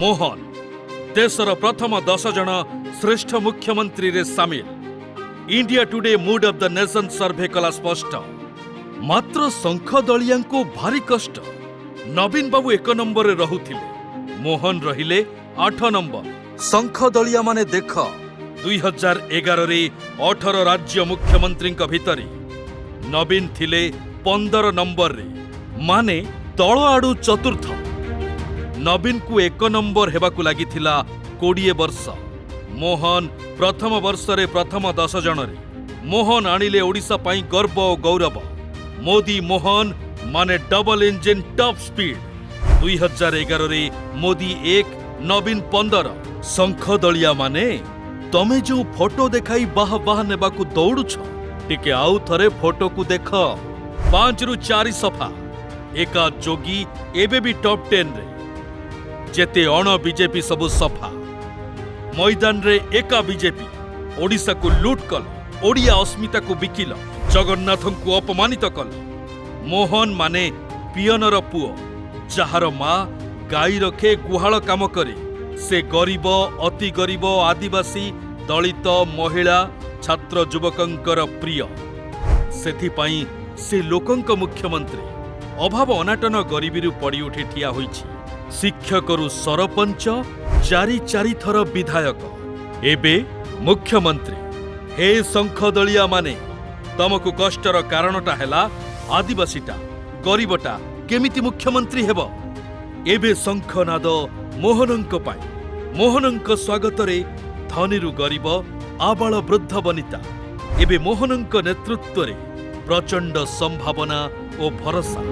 ମୋହନ ଦେଶର ପ୍ରଥମ 10 ଜଣ ଶ୍ରେଷ୍ଠ ମୁଖ୍ୟମନ୍ତ୍ରୀରେ ସାମିଲ। India Today Mood of the Nation survey କଲା ସ୍ପଷ୍ଟ। ମାତ୍ର ଶଙ୍ଖ ଦଳିଆଙ୍କୁ ଭାରି କଷ୍ଟ। ନବୀନ ବାବୁ 1 ନମ୍ବରରେ ରହୁଥିଲେ, ମୋହନ ରହିଲେ 8 ନମ୍ବର। ଶଙ୍ଖ ଦଳିଆମାନେ ଦେଖ, 2011ରେ 18 ରାଜ୍ୟ ମୁଖ୍ୟମନ୍ତ୍ରୀଙ୍କ ଭିତରେ ନବୀନ ଥିଲେ 15 ନମ୍ବରରେ, ମାନେ ତଳ ଆଡୁ ଚତୁର୍ଥ। ନବୀନକୁ 1 ନମ୍ବର ହେବାକୁ ଲାଗିଥିଲା 20 ବର୍ଷ। ମୋହନ ପ୍ରଥମ ବର୍ଷରେ ପ୍ରଥମ 10 ଜଣରେ। ମୋହନ ଆଣିଲେ ଓଡ଼ିଶା ପାଇଁ ଗର୍ବ ଓ ଗୌରବ। ମୋଦି ମୋହନ ମାନେ ଡବଲ ଇଞ୍ଜିନ୍, ଟପ୍ ସ୍ପିଡ୍। 2011ରେ ମୋଦି 1, ନବୀନ 15। ଶଙ୍ଖ ଦଳିଆ ମାନେ, ତମେ ଯୋଉ ଫଟୋ ଦେଖାଇ ବାହ ବାହ ନେବାକୁ ଦୌଡୁଛ, ଟିକେ ଆଉ ଥରେ ଫଟୋକୁ ଦେଖ। 5ରୁ 4 ସଫା। ଏକା ଯୋଗୀ ଏବେ ବି ଟପ୍ 10ରେ। ଯେତେ ଅଣ ବିଜେପି ସବୁ ସଫା। ମଇଦାନରେ ଏକା ବିଜେପି। ଓଡ଼ିଶାକୁ ଲୁଟ୍ କଲ, ଓଡ଼ିଆ ଅସ୍ମିତାକୁ ବିକିଲ, ଜଗନ୍ନାଥଙ୍କୁ ଅପମାନିତ କଲ। ମୋହନ ମାନେ ପିଅନର ପୁଅ, ଯାହାର ମା ଗାଈ ରଖେ, ଗୁହାଳ କାମ କରେ। ସେ ଗରିବ, ଅତି ଗରିବ, ଆଦିବାସୀ, ଦଳିତ, ମହିଳା, ଛାତ୍ର, ଯୁବକଙ୍କର ପ୍ରିୟ। ସେଥିପାଇଁ ସେ ଲୋକଙ୍କ ମୁଖ୍ୟମନ୍ତ୍ରୀ। ଅଭାବ, ଅନାଟନ, ଗରିବୀରୁ ପଡ଼ି ଉଠି ଠିଆ ହୋଇଛି। ଶିକ୍ଷକରୁ ସରପଞ୍ଚ, ଚାରି ଚାରି ଥର ବିଧାୟକ, ଏବେ ମୁଖ୍ୟମନ୍ତ୍ରୀ। ହେ ଶଙ୍ଖଦଳିଆ ମାନେ, ତମକୁ କଷ୍ଟର କାରଣଟା ହେଲା ଆଦିବାସୀଟା, ଗରିବଟା କେମିତି ମୁଖ୍ୟମନ୍ତ୍ରୀ ହେବ? ଏବେ ଶଙ୍ଖନାଦ ମୋହନଙ୍କ ପାଇଁ। ମୋହନଙ୍କ ସ୍ୱାଗତରେ ଧନୀରୁ ଗରିବ, ଆବାଳ ବୃଦ୍ଧ ବନିତା। ଏବେ ମୋହନଙ୍କ ନେତୃତ୍ୱରେ ପ୍ରଚଣ୍ଡ ସମ୍ଭାବନା ଓ ଭରସା।